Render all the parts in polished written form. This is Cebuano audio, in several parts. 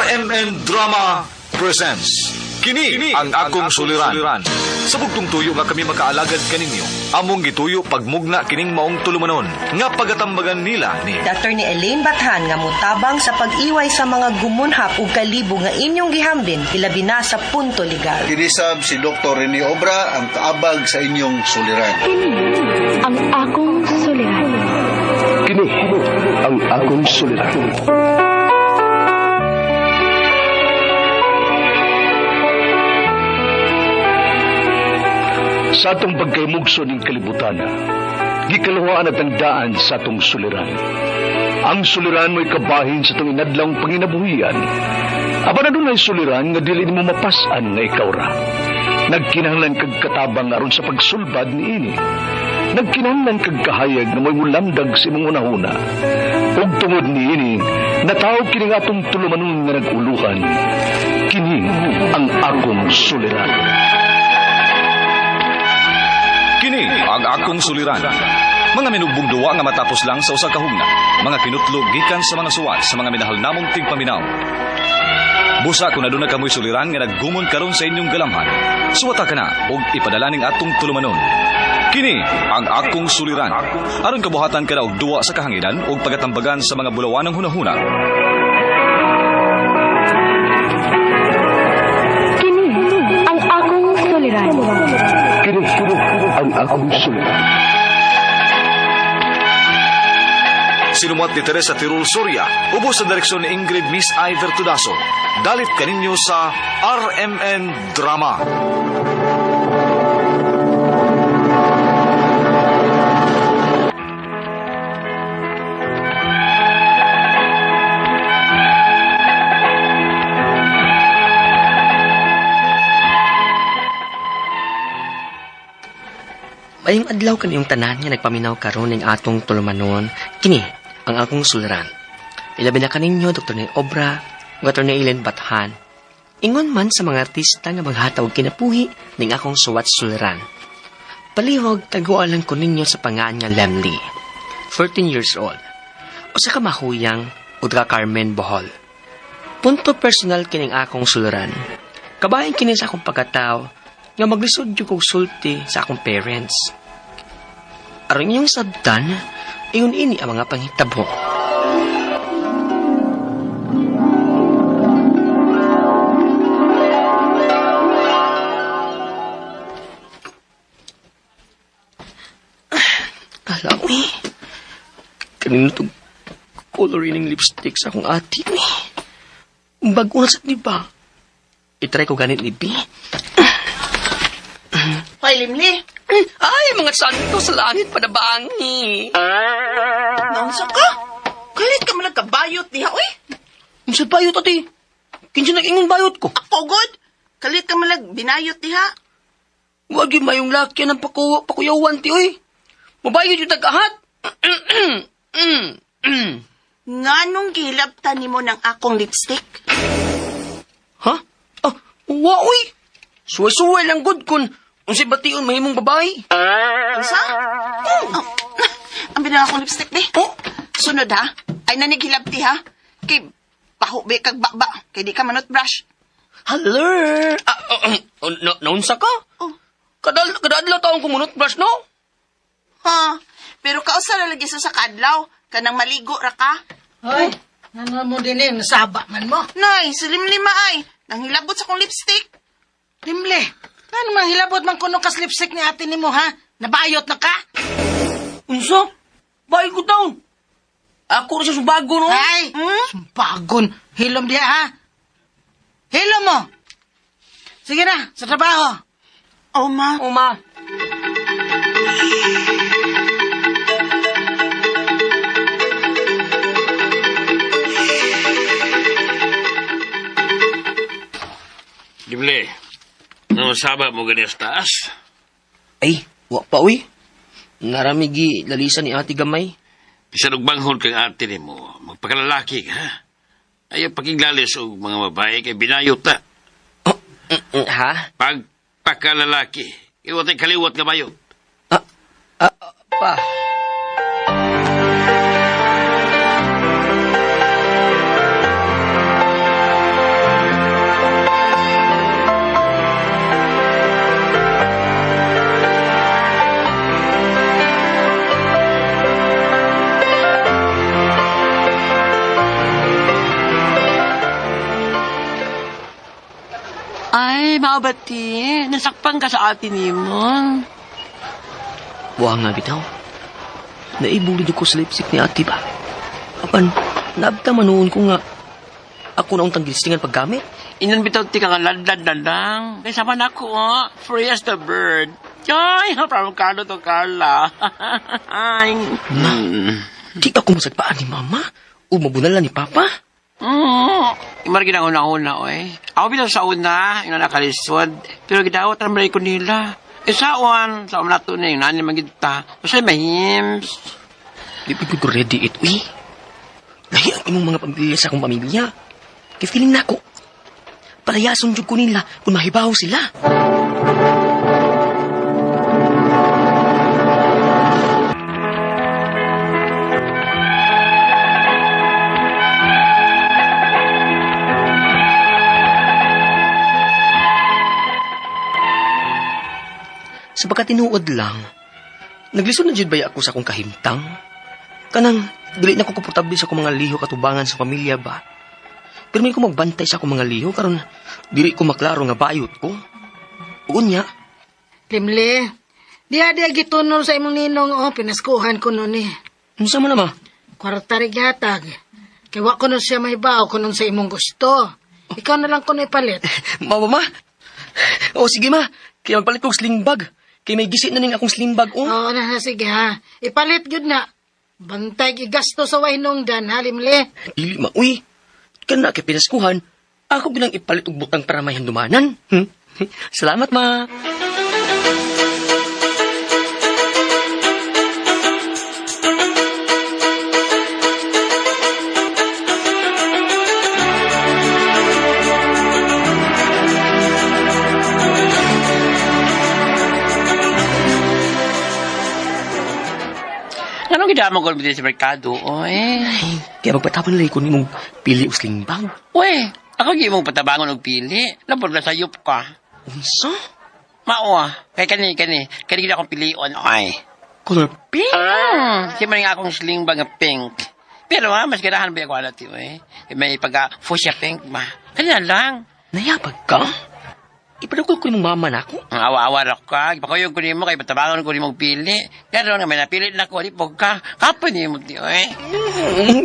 RMN Drama presents Kini ang akong suliran. Sa bugtong tuyo nga kami makaalagad kaninyo, among gituyo pagmugna kining maong tulumanon nga pagatambagan nila ni Attorney Elaine Bathan nga mutabang sa pag-iway sa mga gumunhap ug kalibo nga inyong gihambin ilabi na sa punto legal. Kinisab si Dr. Rene Obra ang kaabag sa inyong suliran. Kini ang akong suliran. Kini ang akong suliran. Sa atong pagkaymugso ning kalibutan, gikaluhaan at ang daan sa atong suliran. Ang suliran mo'y kabahin sa atong inadlawng panginabuhian. Apan adunay suliran nga dili nimo mapas-an nga ikaw ra. Nagkinahanglan kag katabang aron sa pagsulbad niini. Nagkinahanglan kag kahayag nga mo'y mulamdag sa imong hunahuna. Ug tungod niini, nataw kini nga atong tulumanon nga nag-uluhan. Kini ang akong suliran. Kini ang akong suliran. Mga minugbong duwa nga matapos lang sa usa ka hugna. Mga kinutlo gikan sa mga suwat sa mga minahal namong tigpaminaw. Busa kung aduna kamoy suliran nga naggumon karon sa inyong galamhan. Suwata ka na og ipadala ning atong tulumanon. Kini ang akong suliran. Aron kabuhatan ka na og duwa sa kahanginan og pagatambagan sa mga bulawanang hunahuna. Kini ang akong suliran. Kini ang akong suliran. Sinumuat ni Teresa Tirul Soria, ubos sa direksyon ni Ingrid Miss Iver Tudaso. Dalit kaninyo sa RMN Drama. Mayong adlaw kaniyong tanan nga nagpaminaw karon ning atong tulumanon, kini ang akong suliran. Ilabi na kaninyo Dr. Nay Obra ug Dr. Ellen Bathan. Ingon man sa mga artista nga maghatag og kinabuhi ning akong suwat suliran. Palihog taguan lang ko ninyo sa pangan nga Lemly, 14 years old. Usa ka mahuyang ug taga Carmen, Bohol. Punto personal kining akong suliran. Kabahin kini sa akong pagkatao nga maglisod jud kog sulti sa akong parents. Aron inyong sabtan, ingon ini ang mga panghitabo. Ala, uy. Kanino itong color ining lipstick sa akong ati, uy. Bago na sa di ba? I-try ko ganit ni B. Hoy, Limli. Ay, mga santo sa langit panabangi. Naunsa ka? Kalit ka man nagkabayot diha, uy. Unsa bayot ati? Kinsa nag-ingon bayot ko? Ako, good. Kalit ka man nagbinayot diha. Wag yung mayong laki ng pakuyawan ti, uy. Mabayot yung tag-ahat. Nganong gihilabtan nimo ng akong lipstick? Ha? Ah, wa, uy. Suway-suway lang good kun unsay bation mahimong babae. Unsa? Oh. Ang binang akong lipstick di. Oh. Sunod ha. Ay nanighilabti ha. Kay baho be kag baba. Kay di ka manot brush. Hello. Ah, naunsa ka? Oh. Kadadlaw taong kumunot brush, no? Ha. Pero kausa ra lagi sa kadlaw. Kanang maligo ra ka. Hoy, ano mo din eh, nasaba man mo. Nay, si Limlima ay. Nanghilabot sa akong lipstick. Limle, ano man hilabot man kuno kas lipstick ni ate nimo ha? Nabayot na ka? Unsa? Bahay ko taon. Ako rin siya subago, no? Ay, sumbagon. Hilom diha ha? Hilom mo. Sige na, sa trabaho. Oh, ma. O, ma. Limle, nung saba mo ganyan sa taas? Ay, wa pa, uy. Naramigi lalisa ni ate gamay. Bisan og banghon kang ate nimo, magpakalalaki ka, ha? Ayaw pakiglalis og mga babae kay binayot na. Oh, ha? Pagpakalalaki, iwatay kaliwat nga bayot. Ah, ah, pa. Ay, maabati. Nasakpan ka sa ate nimo. Buha nga bitaw. Naibulid ko sa lipstick ni ate ba? Apan, naabta manuon ko nga ako na untang gilistingan paggamit. Inan bitaw ti ka nga ladlad na lang. Kaysa man ako, oh. Free as the bird. Ay, from Carlo to Carla. Ay. Na, di ako masagpaan ni mama o mabunalan ni papa. Imar ginang una-una, oy. Ako bitaw sa una, yung nakalisod. Pero gidawat naman ko nila. E saon, sa una to na yung nani magita. Usay mahims. Di pa ko ready it, uy. Lahi ang imong mga pamilya sa akong pamilya. Kay feeling nako. Palayason jud ko nila kung mahibaw sila. Sa pagkatinuod lang, naglisod na jud baya ako sa akong kahimtang. Kanang, dili na ko komportable sa akong mga liho katubangan sa pamilya ba. Pero may ko magbantay sa akong mga liho karon dili ko maklaro nga bayot ko. Unya, Limli, diha diha gitunol sa imong ninong, oh, pinaskuhan ko nun eh. unsa man na ma? Kwarta rin gihatag. Kay wa ko nun siya mahibaw ko nun sa imong gusto. Ikaw na lang ko na ipalit. Ma, ma, ma. O sige ma, kaya magpalit kog sling bag. Kay may gisi na ning akong sling bag oh. Oo na, sige ha. Ipalit gyud na. Bantay gigasto sa wainong dan, ha, Limli? Dili ma, uy. Kana kay pinaskuhan, ako ginang ipalit og butang para may handumanan. Salamat ma. Anong gidamo ko sa merkado, oy? Ay, kaya magpatapon lang ko nimong pili og sling bag. Uy, ako gi mong patabangon og pili. Labor na sayop ka. Unsa? Mao ah. Kay kani kani, kani gid akong pilion, oy. Color pink? Si man nga akong sling bag nga pink. Pero ah, mas ganahan ba ako alat oy. May pagka fuchsia pink ba. Kani na lang. Nayabag ka? Ipadukol ko yung mama na ako. Ang awa-awa ra ka. Ipakuyog ko nimo kay patabangon ko nimo og pili. Karon nga may napili na ko di pog ka. Kapoy nimo ti oy.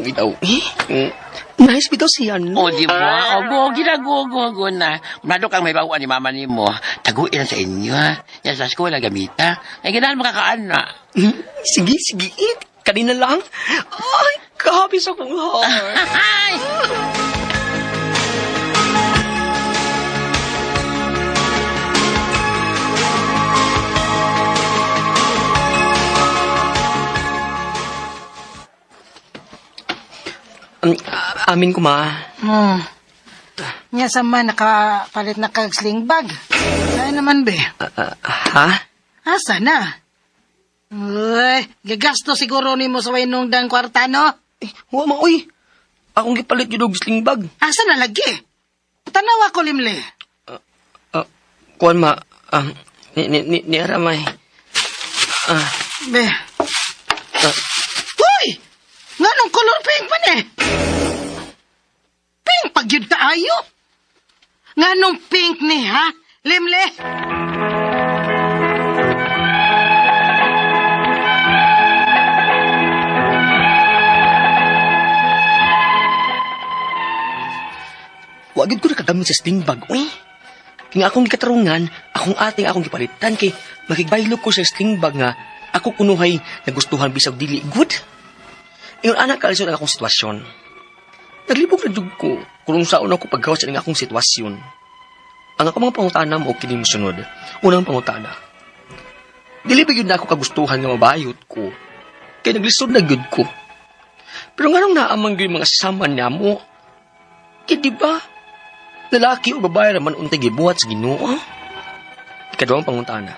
Bitaw. Eh. Nice bitaw siya, no? O di ba? O go gina go go go na. Mado kang may bawaan ni mama nimo. Taguin sa inyo ha. Yan sa eskwela gamita. Ay ganahan makakaan na. Sige, sige. Eh, kanina lang. Ay, kahabi sa akong heart. Ay! Amin ko, ma. Nya sa man, nakapalit na kag sling bag. Ay naman, be. Ha? Asa na? Uy, gagasto siguro nimo sa wainong dan kwarta, no? Eh, wa ma, uy. Akong gipalit yun og sling bag. Asa na lagi? Tanawa ko, Limli. Kuan, ma. Ni Aramay. Be. Uy! Nga nung color pink man eh. Pink pag yun kaayo. Nga nung pink ni, ha? Limli? Wa gyud ko nakagamit sa sling bag, uy. Kaya akong gikatarungan, akong ating akong gipalitan kay makigbaylo ko sa sling bag nga ako kunuhay nagustuhan bisag dili good. Ingon ana kalisod ang akong sitwasyon. Naglibog na jud ko kung unsaon ako paggawas sa akong sitwasyon. Ang akong mga pangutana mo kini mosunod. Unang pangutana. Dili ba gyud na ako kagustuhan nga mabayot ko? Kay naglisod na gyud ko. Pero nganong naamang gyud mga sama namo? Kay di ba? Lalaki o babae raman untay gibuhat sa Ginoo. Ikaduhang pangutana.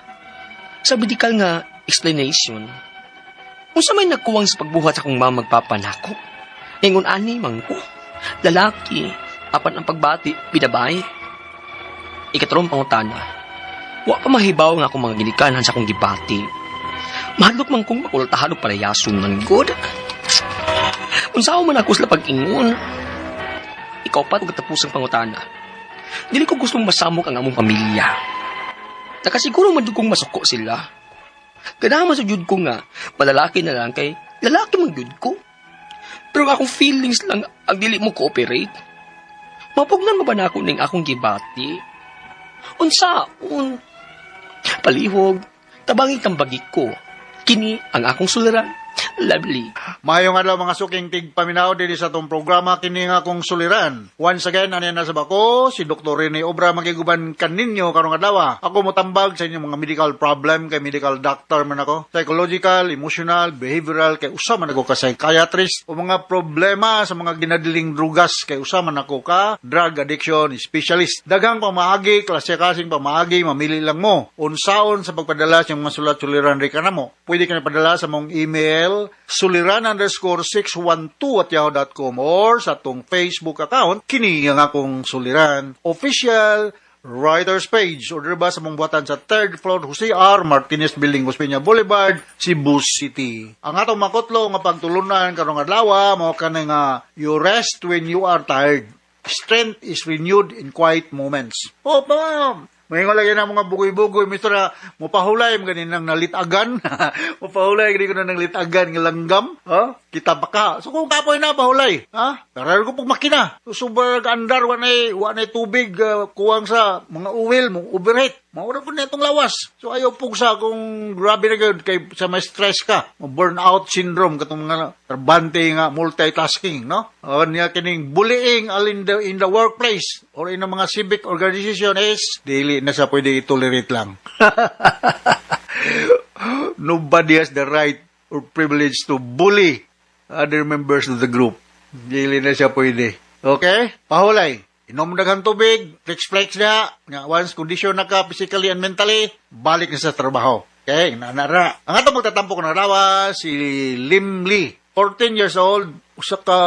Sa medikal nga explanation, unsa may nakuwang sa pagbuhat sa akong mama magpapanako? Ingon ani man ko. Lalaki, apan ang pagbati, binabae. Ikatlong pangutana. Wa pa mahibaw nga akong mga ginikanan sa akong gibati. Mahadlok man kong makultahan og palayason man god. Unsaon man ako sila pag-ingon? Ikaw pa og katapusang pangutana. Dili ko gustong masamok ang among pamilya. Nakasiguro man jud kong masuko sila. Ganahan man sa jud ko nga, malalaki na lang kay lalaki man jud ko. Pero ang akong feelings lang ang dili mo cooperate. Mapugnan mo ba na ako ning akong gibati? Unsaon? Palihog, tabangi kang bagi ko. Kini ang akong suliran. Lovely. Maayong adlaw mga suking tigpaminaw dinhi sa atong programa kini nga akong suliran. Once again ani na sa bako si Dr. Rene Obra magiguban kaninyo karong adlaw. Ako motambag sa inyong mga medical problem kay medical doctor man ako. Psychological, emotional, behavioral kay usa man ako ka psychiatrist o mga problema sa mga ginadiling drugas kay usa man ako ka drug addiction specialist. Daghang pamaagi, klase kasing pamaagi, mamili lang mo. Unsaon sa pagpadala sa inyong mga sulat suliran ri kanamo. Pwede ka na padala sa mong email suliran_612@yahoo.com or sa atong Facebook account kini ang akong Suliran Official Writers Page or ba sa mong buhatan sa third floor Jose R. Martinez Building, Osmeña Boulevard, Cebu City. Ang atong makutlo nga pagtulunan karong adlaw mao kani nga you rest when you are tired. Strength is renewed in quiet moments. Oh, pa Ngayon lagi na mga bugoy-bugoy, mister, ha, mupahulay, mga ganin ng nalitagan. Mupahulay, ganin ko na ng litagan, ng langgam. Ha? Kita pa ka. So kung kapoy na, pahulay. Ha? Pero ko pag makina. So, super andar, wa na tubig, kuwang sa mga uwil, mo overheat. Maura po na itong lawas. So ayaw pugsa kung grabe na gyud kay sa may stress ka, burn out syndrome katong mga trabante nga multitasking, no? O niya kining bullying all in the workplace or in the mga civic organization is dili na sa pwede i-tolerate lang. Nobody has the right or privilege to bully other members of the group. Dili na siya pwede. Okay? Pahulay. Inom daghang tubig, flex-flex na. Nga, once condition na ka physically and mentally, balik na sa trabaho. Okay, nanara. Ang atong magtatampo ko na rawa, si Lim Lee. 14 years old, usa ka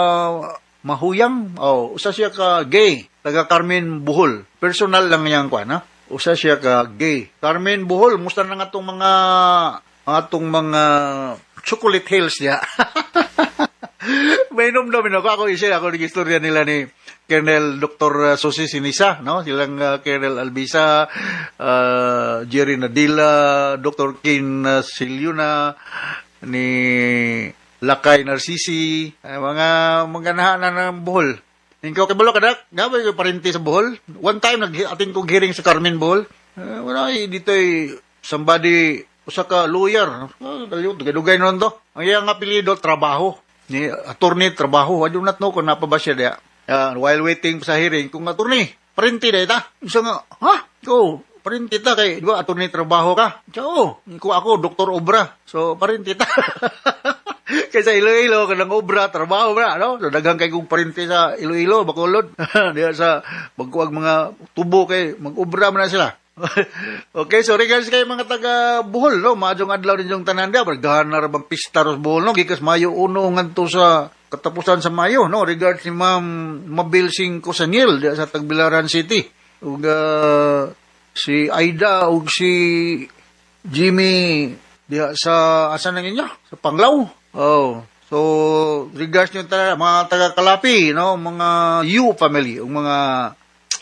mahuyang, oh, usa siya ka gay, taga Carmen Bohol. Personal lang niyang kuan, ha? Usa siya ka gay. Carmen Bohol, musta na nga atong mga Chocolate Hills niya. May inom ako. Ako isa, ako nag-istorya nila ni Colonel Dr. Susi Sinisa, no? Silang Colonel Albisa, Jerry Nadila, Dr. Kin Silyuna, ni Lakay Narcisi, mga mga na ng Bohol. Ikaw kay Balo kadak, nga ba yung parinti sa Bohol? One time nag-atin kong hearing sa Carmen Bohol. Wala ay dito ay somebody usa ka lawyer. Dugay-dugay nun to. Ang iyang apelyido trabaho. Ni attorney trabaho. I do not know kung napa ba siya diya. While waiting sa hearing, kung attorney, parinti na ita. Isa nga, ha? Go, parinti ta kay, di ba, attorney trabaho ka. Siya, oh, kung ako, Dr. Obra. So, parinti ta. Kaysa Iloilo, kanang obra, trabaho ba, no? So, daghang kay kong parinti sa Iloilo, Bacolod. Diya sa, magkuwag mga tubo kay, mag-obra man na sila. Okay, so regards kay mga taga Bohol, no? Maadjong adlaw din yung tanan diya, bargahan na ra bang pista ros Bohol, no? Gikas Mayo 1 ngadto sa katapusan sa Mayo, no? Regards ni Ma'am Mabel Cinco Saniel diya sa Tagbilaran City. Ug si Aida ug si Jimmy diya sa asa nang inyo? Sa Panglao. Oh. So, regards nyo tanan, mga taga Kalapi, no? Mga U family, ug mga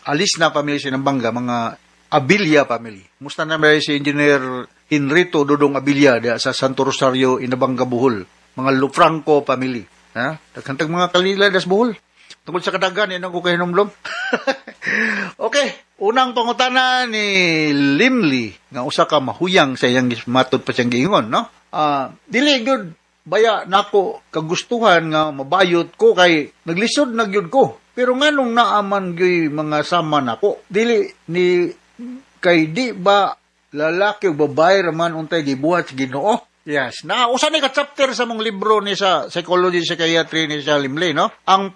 alis na family sa Nambanga, mga Abilia family. Musta na ba si Engineer Henrito Dodong Abilia diya sa Santo Rosario, Inabanga, Bohol. Mga Lufranco family. Ha? Daghang mga kalila das Bohol. Tungkol sa kadagan, yan ang kahinumlom. Okay, unang pangutana ni Limli nga usa ka mahuyang sa iyang matod pa siyang giingon, no? Dili gyud baya nako kagustuhan nga mabayot ko kay naglisod na gyud ko. Pero nganong naaman gyud mga sama nako? Dili ni kay di ba lalaki o babae raman untay gibuhat sa Ginoo? Yes. Na usa ni ka chapter sa mong libro ni sa psychology psychiatry ni sa Limley, no? Ang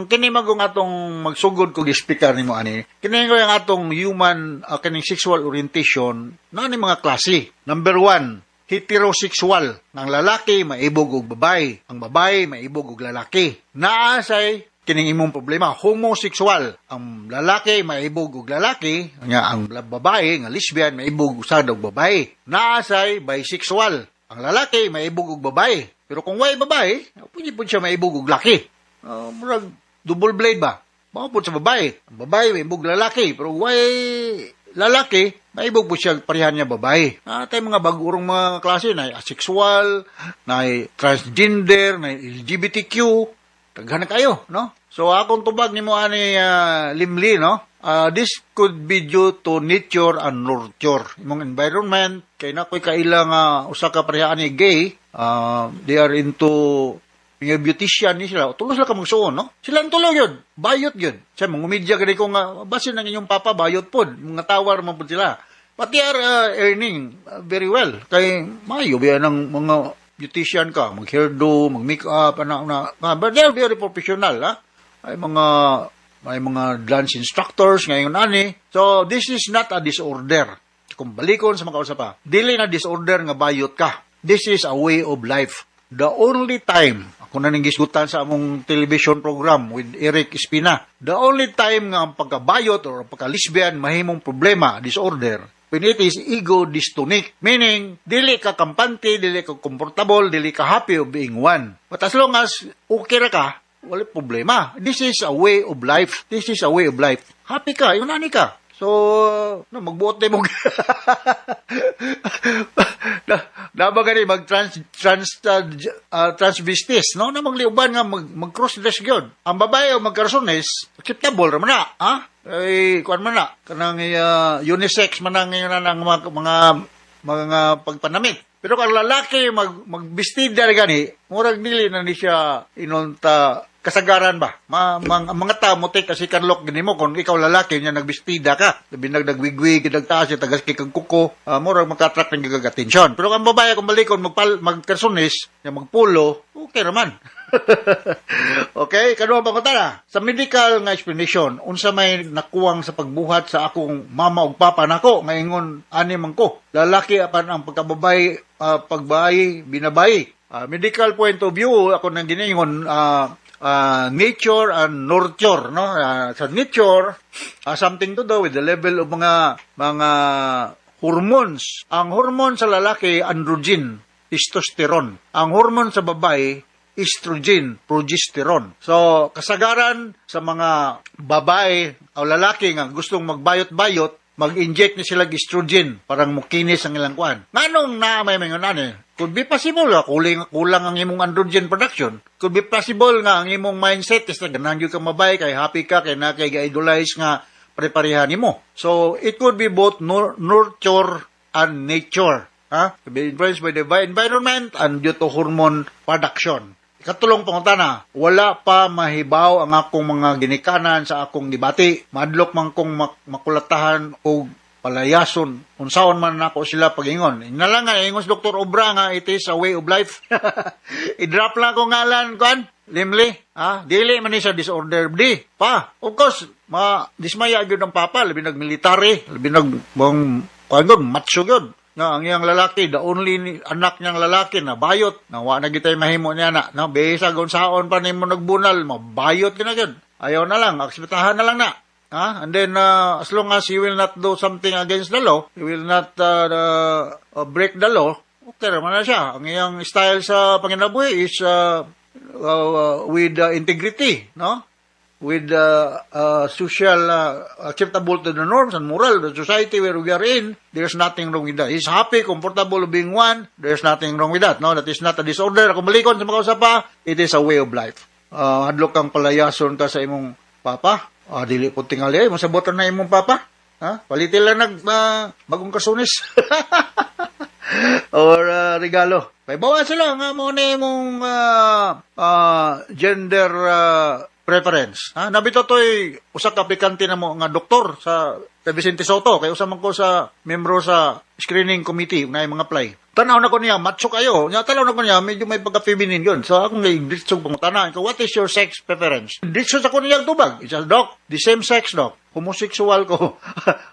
kini magong atong magsugod kog speaker nimo ani. Kini ko ang atong human kining sexual orientation na ni mga klase. Number 1, heterosexual. Ang lalaki maibog og babae, ang babae maibog og lalaki. Naa say kining imong problema, homosexual. Ang lalaki maibog og lalaki, nga ang babae nga lesbian maibog usad og babae. Naa say bisexual. Ang lalaki maibog og babae. Pero kung way babae, pwede po siya maibog og laki. Murag double blade ba? Mao pud sa babae. Ang babae maibog lalaki, pero way lalaki, maibog po siya parehan niya babae. Ah, tayo mga bagurong mga klase na asexual, na transgender, na LGBTQ, daghan na kayo, no? So akong tubag nimo ani, Limli, no? This could be due to nature and nurture. Imong environment, kay na ko'y kaila nga usa ka pareha ani gay, they are into mga beautician ni sila. Tulo sila ka magsuon, no? Sila ang tulo yun. Bayot yun. Siya, mga media gani ko nga, basin ang inyong papa, bayot pod. Mga tawar man pod sila. But they are earning very well. Kay mayo biya ng mga beautician ka, mag-hairdo, mag-makeup, ano, na, but they are very professional, ha? Ay mga dance instructors ngayon ani. So this is not a disorder. Kung balikon sa mga pa, dili na disorder nga bayot ka. This is a way of life. The only time, ako na ning gisgutan sa among television program with Eric Espina, the only time nga ang pagkabayot or ang pagka-lesbian mahimong problema, disorder, when it is ego dystonic. Meaning, dili ka kampante, dili ka comfortable, dili ka happy of being one. But as long as okay ra ka, wala problema. This is a way of life. This is a way of life. Happy ka, yun ani ka. So, no, magbuot na mo. Na ba gani mag trans trans transvestis, no? Na magliuban nga mag cross dress gyud. Ang babae o magkarsones, acceptable ra man na, ha? Ay, kuan man na kanang unisex man ang ngayon na ang mga pagpanamit. Pero kung lalaki magbistida gani, murag dili na ni siya inunta kasagaran ba? Ang mga tao mo take kasi kanlok gini mo kung ikaw lalaki niya nagbistida ka. Labi nagwigwig, nagtaas, tagas kay kag kuko, murag maka-attract ng gigag atensyon. Pero kung babae kung balikon magpal magkarsones, nya magpulo, okay raman. Okay, kaduha pangutana. Sa medical nga explanation, unsa may nakuwang sa pagbuhat sa akong mama ug papa nako nga ingon ani man ko. Lalaki apan ang pagkababay, pagbayi, binabayi. Medical point of view, ako nang giningon, nature and nurture, no? Sa nature, something to do with the level of mga hormones. Ang hormone sa lalaki, androgen, testosterone. Ang hormone sa babae, estrogen, progesterone. So, kasagaran sa mga babae o lalaki nga gustong magbayot-bayot, mag-inject ni sila estrogen parang mukinis ang ilang kuan. Nganong na may mga ani? Could be possible nga kulang, kulang ang imong androgen production. Could be possible nga ang imong mindset is na ganahan gyud ka mabay kay happy ka kay na kay ga-idolize nga pare-pareha nimo. So it could be both nurture and nature. Ha? To be influenced by the environment and due to hormone production. Ikatulong pangutana, wala pa mahibaw ang akong mga ginikanan sa akong gibati. Madlok man kong makulatahan o palayason. Unsaon man nako sila pagingon. Ina lang nga, ingon si Dr. Obra nga it is a way of life. I-drop lang ko ngalan, kuan. Limli, ha? Dili man ni sa disorder D. Pa, of course, ma dismaya gyud ang papa, labi nag military, labi nag bang kuan gyud, macho gyud nga ang iyang lalaki, the only anak niyang lalaki na bayot, na wa na gitay mahimo niya na, no, bisag unsaon pa nimo nagbunal, mabayot ka na gyud. Ayaw na lang, akseptahan na lang na. Ha? And then, as long as he will not do something against the law, he will not break the law, okay naman na siya. Ang iyang style sa panginabuhi is with integrity, no? With social acceptable to the norms and moral, the society where we are in, there's nothing wrong with that. He's happy, comfortable being one, there's nothing wrong with that. No, that is not a disorder. Kung balikon sa mga pa, it is a way of life. Hadlok kang palayason ka sa imong papa. Dili po tingali ay, masabotan na imong papa. Ha? Palitin lang nag bagong kasunis or regalo. Kay bawa sila nga mo na imong gender preference. Ha? Nabito to'y usa ka aplikante na mo nga doktor sa kay Vicente Soto kay usa man ko sa membro sa screening committee na mga apply. Tanaw na ko niya, macho kayo. Nya tanaw na ko niya, medyo may pagka-feminine yun. So akong diretso pangutana, ko, "What is your sex preference?" Diretso sa ko niya tubag. It's a doc, the same sex, doc. Homosexual ko.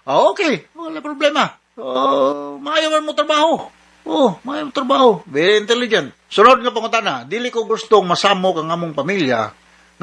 Ah, okay, wala problema. Oh, maayo man mo trabaho. Oh, maayo mo trabaho. Very intelligent. Sunod nga pangutana, dili ko gustong masamok ang among pamilya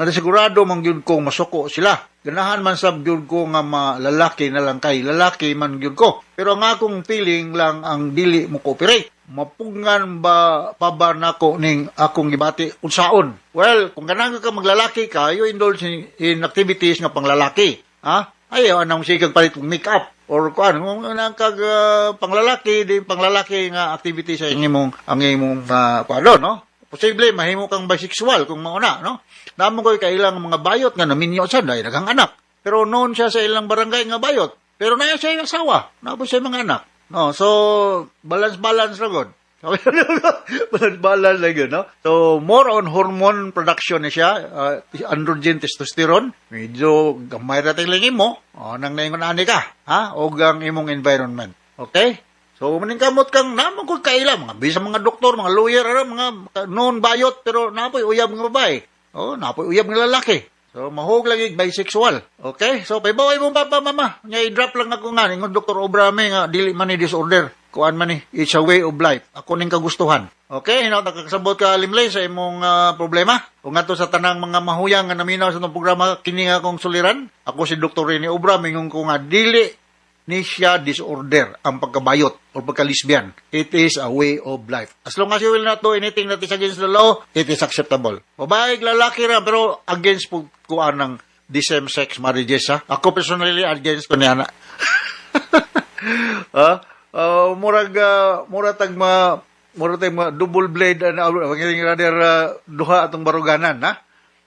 na sigurado man gyud kong masuko sila. Ganahan man sab gyud ko nga malalaki na lang kay lalaki man gyud ko. Pero ang akong feeling lang ang dili mo cooperate. Mapugngan ba pa ba nako ning akong gibati unsaon? Well, kung ganahan ka maglalaki ka, you indulge in activities nga panglalaki. Ha? Ayaw anang sige palit og makeup or kuan kung anang kag panglalaki, di panglalaki nga activity sa imong ang imong kuan, no? Posible mahimo kang bisexual kung mao na, no? Namo ko'y kailang mga bayot nga naminyo sad dahil daghang anak. Pero noon siya sa ilang barangay nga bayot. Pero naa siya yung asawa, naa po siya mga anak. No, so balance balance ra gud. Balance balance lang yun, no? So more on hormone production ni siya, androgen, testosterone. Medyo gamay ra tingling mo, oh, nang naingon ani ka, ha? Og ang imong environment. Okay? So maningkamot kang namo ko kaila mga bisa mga doktor, mga lawyer, ano, mga known bayot, pero napoy uyab nga babae. Oh, napoy uyab nga lalaki. So mahug lagi bisexual. Okay? So pahibaw mo papa, mama. Nya i-drop lang ako nga ingon Dr. Obrame nga dili man ni disorder. Kuan man ni, it's a way of life. Ako ning kagustuhan. Okay, hinaut nakakasabot ka, Limlay, sa imong problema. Ug ngadto sa tanang mga mahuyang nga naminaw sa atong programa, kini nga akong suliran. Ako si Dr. Rene Obra, mingon ko nga dili ni siya disorder ang pagkabayot or pagka-lesbian. It is a way of life. As long as you will not do anything that is against the law, it is acceptable. Babae, lalaki ra, pero against po kuan ng the same-sex marriages, ha? Ako personally, against ko niya na. Ha? Murag murag tag ma double blade and rather duha atong baruganan, ha?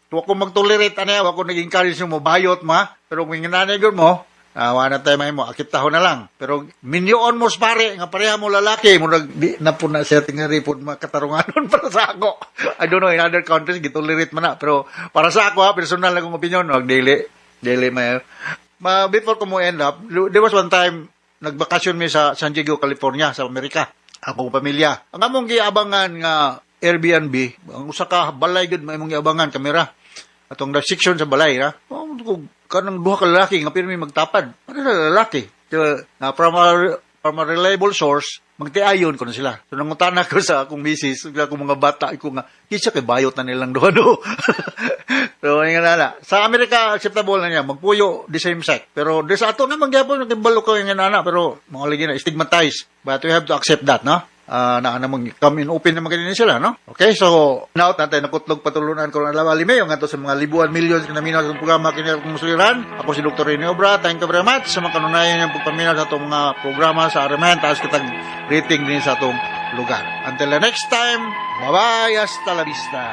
Wa ko mag-tolerate ani, wa ko nag-encourage mo bayot ma, pero kung inganani gyud mo, wala na tayo mahimo, akitahon na lang. Pero minyoon mo sa pare, nga pareha mo lalaki, murag di na po na siya tingali po makatarunganon para sa ako. I don't know, in other countries, gitolerate man na. Pero para sa ako, ha, personal akong opinion, wag dili, dili may. Ma, before ko mo end up, there was one time, nagbakasyon mi sa San Diego, California, sa Amerika. Akong pamilya. Ang among giabangan nga Airbnb, ang usa ka balay gud may imong giabangan kamera. Atong the section sa balay, ha. Oh, kung kanang duha ka lalaki nga pirmi magtapad. Ano sa lalaki? So, na from a reliable source, magtiayon ko na sila. So nangutana ko sa akong misis, sa akong mga bata, ko nga, kinsa kay bayot na nilang duha, no? So, nga na. Sa Amerika, acceptable na niya, magpuyo the same sex. Pero di sa ato naman gyapon, nagibalo ko yung nana, pero mga lagi na stigmatized. But we have to accept that, no? Na namang come in open naman ganyan sila, no? Okay, so now natin nakutlog patulunan ko ng adlaw lime yung ngadto sa mga libuan millions nga naminaw sa programa kini akong suliran. Ako si Dr. Rene Obra. Thank you very much sa mga kanunayan ng pagpaminaw sa atong mga programa sa RMN. Taas kitang rating din sa atong lugar. Until the next time, bye-bye, hasta la vista.